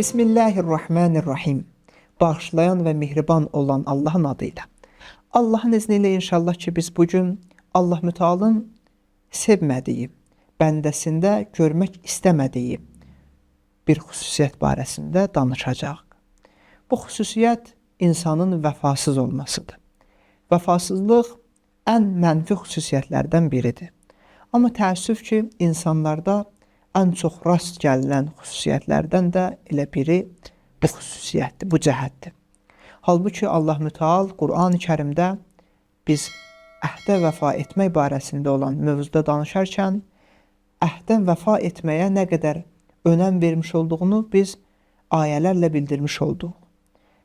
Bismillahirrahmanirrahim. Bağışlayan və mehriban olan Allahın adıyla. Allahın izni ilə inşallah ki biz bugün Allah Mütealın sevmədiyi, bəndəsində görmək istəmədiyi bir xüsusiyyət barəsində danışacağıq. Bu xüsusiyyət insanın vəfasız olmasıdır. Vəfasızlıq ən mənfi xüsusiyyətlərdən biridir. Amma təəssüf ki, insanlarda ən çox rast gəlinən xüsusiyyətlərdən də elə biri bu xüsusiyyətdir, bu cəhətdir. Halbuki Allah Müteal Qur'an-ı Kərimdə biz əhdə vəfa etmək barəsində olan mövzuda danışarkən əhdə vəfa etməyə nə qədər önəm vermiş olduğunu biz ayələrlə bildirmiş olduq.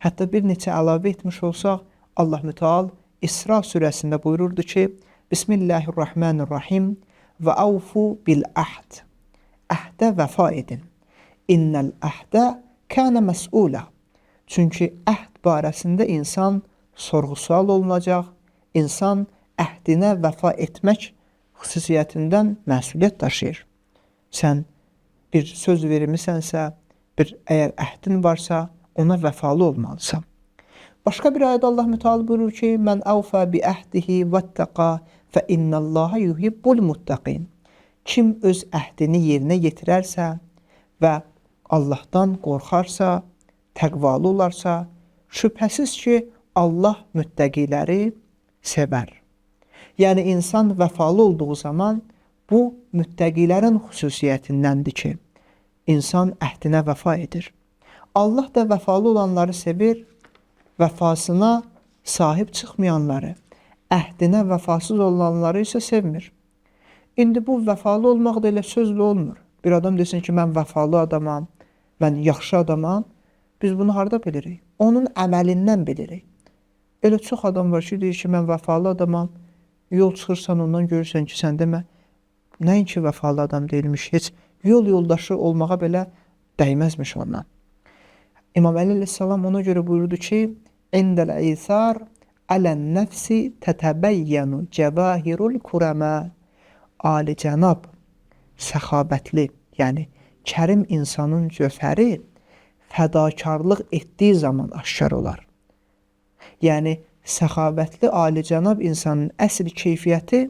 Hətta bir neçə əlavə etmiş olsaq, Allah Müteal İsra surəsində buyururdu ki: Bismillahirrahmanirrahim və avfu bil əhd. Əhdə vəfa edin. İnnəl əhdə kənə məs'ulə. Çünki əhd barəsində insan sorğu-sual olunacaq. İnsan əhdinə vəfa etmək xüsusiyyətindən məsuliyyət daşıyır. Sən bir söz vermisənsə, bir əgər əhdin varsa, ona vəfalı olmalısan. Başqa bir ayədə Allah Müteal buyurur ki: "Mən əvfə bi əhdihi vəttəqa fə innallaha yuhibbul muttaqin." Kim öz əhdini yerinə yetirərsə və Allahdan qorxarsa, təqvalı olarsa, şübhəsiz ki, Allah müttəqiləri sevər. Yəni insan vəfalı olduğu zaman bu müttəqilərin xüsusiyyətindəndir ki, insan əhdinə vəfa edir. Allah da vəfalı olanları sevir, vəfasına sahib çıxmayanları, əhdinə vəfasız olanları isə sevmir. İndi bu vəfalı olmaq da elə sözlə olmur. Bir adam desin ki, mən vəfalı adamam, mən yaxşı adamam. Biz bunu harda bilirik? Onun əməlindən bilirik. Elə çox adam var ki, deyir ki, mən vəfalı adamam. Yol çıxırsan ondan görürsən ki, sən demə, nəinki vəfalı adam deyilmiş, heç yol yoldaşı olmağa belə dəyməzmiş ondan. İmam Əli əleyhissalam ona görə buyurdu ki, İndəl isar ələn nəfsi tətəbəyyənu cəvahirul kurəmə. Ali cənab, səxavətli, yəni kərim insanın cövhəri fədakarlıq etdiyi zaman aşkar olar. Yəni səxavətli ali cənab insanın əsl keyfiyyəti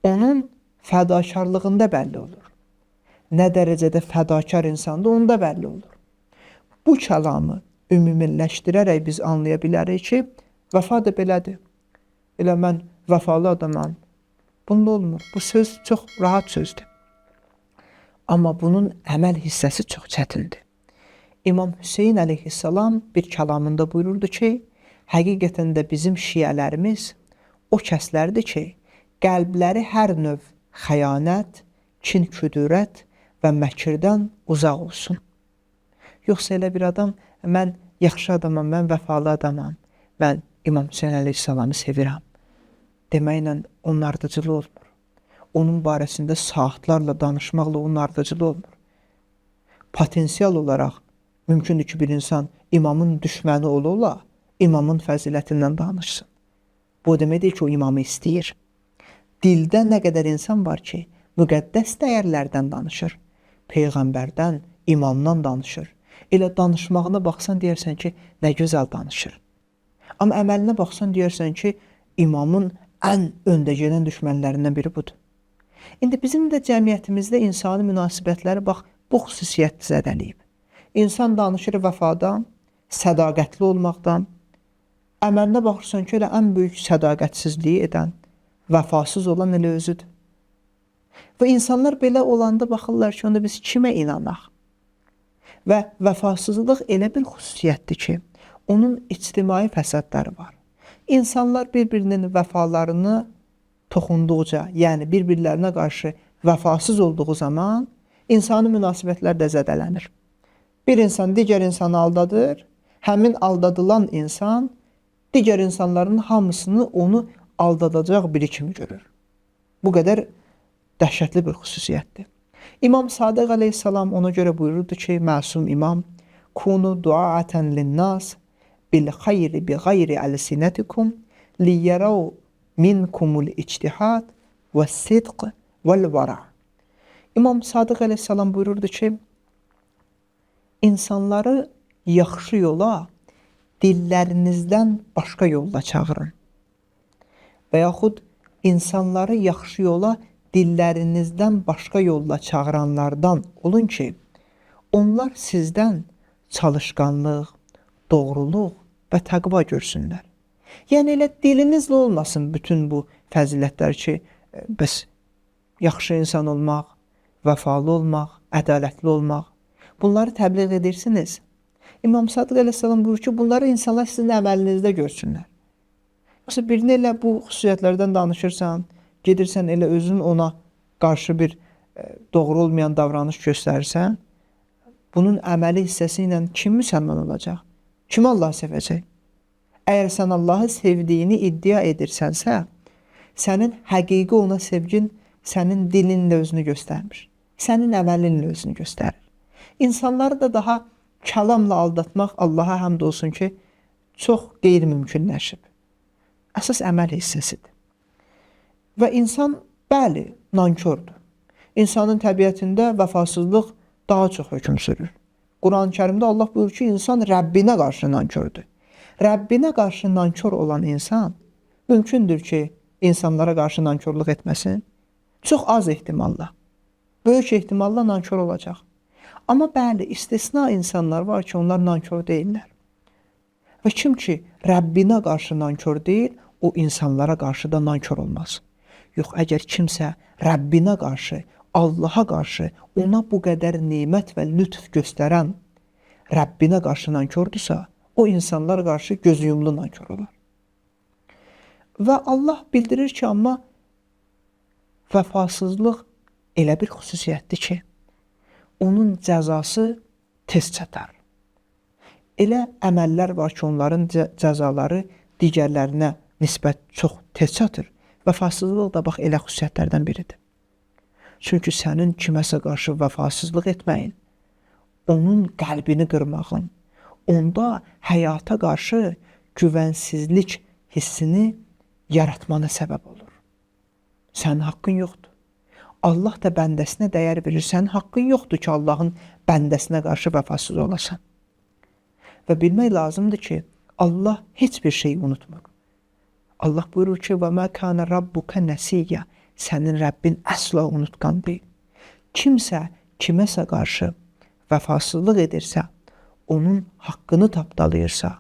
onun fədakarlığında bəlli olur. Nə dərəcədə fədakar insandır, onda bəlli olur. Bu kəlamı ümumiləşdirərək biz anlaya bilərik ki, vəfa da belədir. Elə mən vəfalı adamam. Bunda olmur. Bu söz çox rahat sözdür. Amma bunun əməl hissəsi çox çətindir. İmam Hüseyin əleyhissalam bir kəlamında buyururdu ki, həqiqətən də bizim şiələrimiz o kəslərdir ki, qəlbləri hər növ xəyanət, kin-küdurət və məkirdən uzaq olsun. Yoxsa elə bir adam, mən yaxşı adamam, mən vəfalı adamam, mən İmam Hüseyin əleyhissalamı sevirəm deməklə onun ardıcılı olmur. Onun barəsində saatlarla danışmaqla onun ardıcılı olmur. Potensial olaraq mümkündür ki, bir insan imamın düşməni ola-ola imamın fəzilətindən danışsın. Bu o demək deyil ki, o imamı istəyir. Dildə nə qədər insan var ki, müqəddəs dəyərlərdən danışır. Peyğəmbərdən, imamdan danışır. Elə danışmağına baxsan deyərsən ki, nə gözəl danışır. Amma əməlinə baxsan deyərsən ki, imamın ən öndə gedən düşmənlərindən biri budur. İndi bizim də cəmiyyətimizdə insani münasibətləri bax bu xüsusiyyət zədələyib. İnsan danışır vəfadan, sədaqətli olmaqdan. Əməlinə baxırsan ki, elə ən böyük sədaqətsizliyi edən, vəfasız olan elə özüdür. Və insanlar belə olanda baxırlar ki, onda biz kimə inanaq? Və vəfasızlıq elə bir xüsusiyyətdir ki, onun ictimai fəsadları var. İnsanlar bir-birinin vəfalarını toxunduqca, yəni bir-birlərinə qarşı vəfasız olduğu zaman insani münasibətlər də zədələnir. Bir insan digər insanı aldadır, həmin aldadılan insan digər insanların hamısını onu aldadacaq biri kimi görür. Bu qədər dəhşətli bir xüsusiyyətdir. İmam Sadiq əleyhissalam ona görə buyururdu ki, məsum imam, kunu duaatan linnas bil xeyri bi gayri alsinatikum liyarav minkumul ictihad və sidq vəl vara. İmam Sadiq əleyhissalam buyururdu ki, İnsanları yaxşı yola dillərinizdən başqa yolla çağırın. Və yaxud insanları yaxşı yola dillərinizdən başqa yolla çağıranlardan olun ki, onlar sizdən çalışqanlıq, doğruluq və təqva görsünlər. Yəni elə dilinizlə olmasın bütün bu fəzilətlər ki, bəs yaxşı insan olmaq, vəfalı olmaq, ədalətli olmaq, bunları təbliğ edirsiniz. İmam Sadıq əleyhissalam buyurur ki, bunları insanlar sizin əməlinizdə görsünlər. Yoxsa birini elə bu xüsusiyyətlərdən danışırsan, gedirsən elə özün ona qarşı bir doğru olmayan davranış göstərirsən, bunun əməli hissəsi ilə kim müsəlman olacaq? Kim Allahı sevəcək? Əgər sən Allahı sevdiyini iddia edirsənsə, sənin həqiqi ona sevgin sənin dilinlə özünü göstərmir. Sənin əməlinlə özünü göstərir. İnsanları da daha kəlamla aldatmaq Allaha həmd olsun ki, çox qeyri-mümkünləşib. Əsas əməl hissəsidir. Və insan, bəli, nankördür. İnsanın təbiətində vəfasızlıq daha çox hökm sürür. Quran-ı Kərimdə Allah buyurur ki, insan Rəbbinə qarşı nankördür. Rəbbinə qarşı nankör olan insan mümkündür ki, insanlara qarşı nankörlük etməsin. Çox az ehtimalla, böyük ehtimalla nankör olacaq. Amma bəli, istisna insanlar var ki, onlar nankör deyillər. Və kim ki Rəbbinə qarşı nankör deyil, o insanlara qarşı da nankör olmaz. Yox, əgər kimsə Rəbbinə qarşı, Allaha qarşı ona bu qədər nemət və lütf göstərən Rəbbinə qarşı nankördürsə, o insanlara qarşı gözüyumlu nankör olar. Və Allah bildirir ki, amma vəfasızlıq elə bir xüsusiyyətdir ki, onun cəzası tez çatar. Elə əməllər var ki, onların cəzaları digərlərinə nisbət çox tez çatır. Vəfasızlıq da bax elə xüsusiyyətlərdən biridir. Çünki sənin kiməsə qarşı vəfasızlıq etməyin, onun qəlbini qırmağın, onda həyata qarşı güvənsizlik hissini yaratmana səbəb olur. Sənin haqqın yoxdur. Allah da bəndəsinə dəyər verir. Sənin haqqın yoxdur ki, Allahın bəndəsinə qarşı vəfasız olasan. Və bilmək lazımdır ki, Allah heç bir şeyi unutmur. Allah buyurur ki, və mə kana rabbuka nəsiyyə. Sənin Rəbbin əsla unutqan deyil. Kimsə kiməsə qarşı vəfasızlıq edirsə, onun haqqını tapdalayırsa,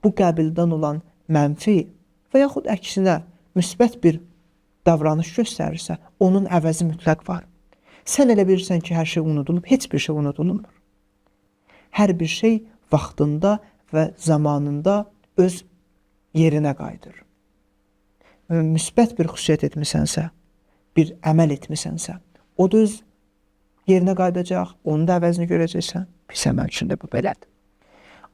bu qəbildən olan mənfi və yaxud əksinə müsbət bir davranış göstərirsə, onun əvəzi mütləq var. Sən elə bilirsən ki, hər şey unudulub, heç bir şey unudulmur. Hər bir şey vaxtında və zamanında öz yerinə qayıdır. Müsbət bir xüsusiyyət etmisənsə, bir əməl etmisənsə, o da öz yerinə qayıdacaq, onun da əvəzini görəcəksən. Pis əməl üçün də bu belədir.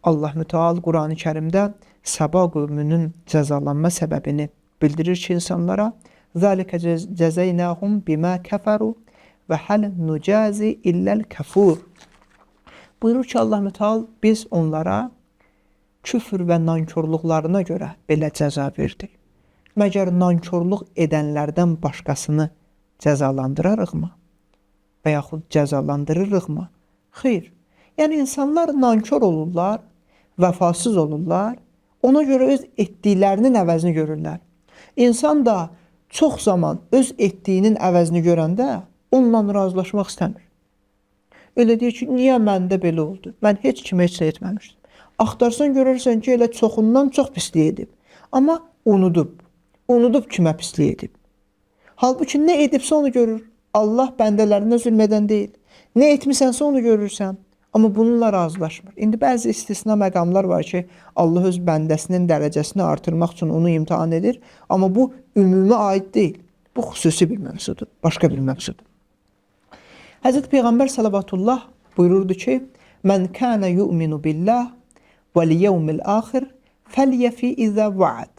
Allah Müteal Qurani Kərimdə Səba qövmünün cəzalanma səbəbini bildirir ki, insanlara Zəlikə cəzeynəhum bimə kəfəru və həl nucazi illəl kəfur. Buyurur ki, Allah Müteal biz onlara küfür və nankorluqlarına görə belə cəza verdik. Məgər nankorluq edənlərdən başqasını cəzalandırarıqmı? Və yaxud cəzalandırırıqmı? Xeyr. Yəni insanlar nankor olurlar, vəfasız olurlar. Ona görə öz etdiklərinin əvəzini görürlər. İnsan da çox zaman öz etdiyinin əvəzini görəndə onunla razılaşmaq istəmir. Elə deyir ki, niyə məndə belə oldu? Mən heç kimə heç nə etməmişdim. Axtarsan görərsən ki, elə çoxundan çox pislik edib. Amma unudub. Unudub kimə pislik edib. Halbuki nə edibsə onu görür. Allah bəndələrinə zülm edən deyil. Nə etmisənsə onu görürsən. Amma bununla razılaşmır. İndi bəzi istisna məqamlar var ki, Allah öz bəndəsinin dərəcəsini artırmaq üçün onu imtahan edir. Amma bu ümumi aid deyil. Bu xüsusi bir mövzudur, başqa bir mövzudur. Həzrət Peyğəmbər salavatullah buyururdu ki, Mən kənə yu'minu billah vəl yevmil axir fəlyefi izə vaad.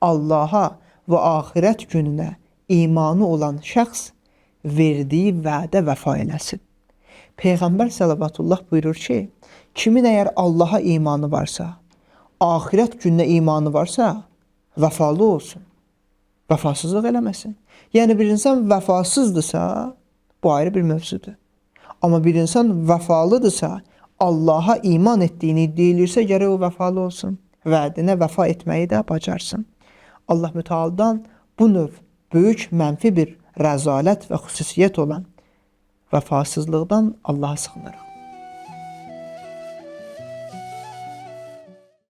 Allaha və axirət gününə imanı olan şəxs verdiyi vədə vəfa eləsin. Peyğəmbər salavatullah buyurur ki, kimin əgər Allaha imanı varsa, axirət gününə imanı varsa, vəfalı olsun. Vəfasızlıq eləməsin. Yəni bir insan vəfasızdırsa, bu ayrı bir mövzudur. Amma bir insan vəfalıdırsa, Allaha iman etdiyini iddia eləyirsə, gərək o vəfalı olsun. Vədinə vəfa etməyi də bacarsın. Allah Mütealdan bu növ böyük mənfi bir rəzalət və xüsusiyyət olan vəfasızlıqdan Allaha sığınırıq.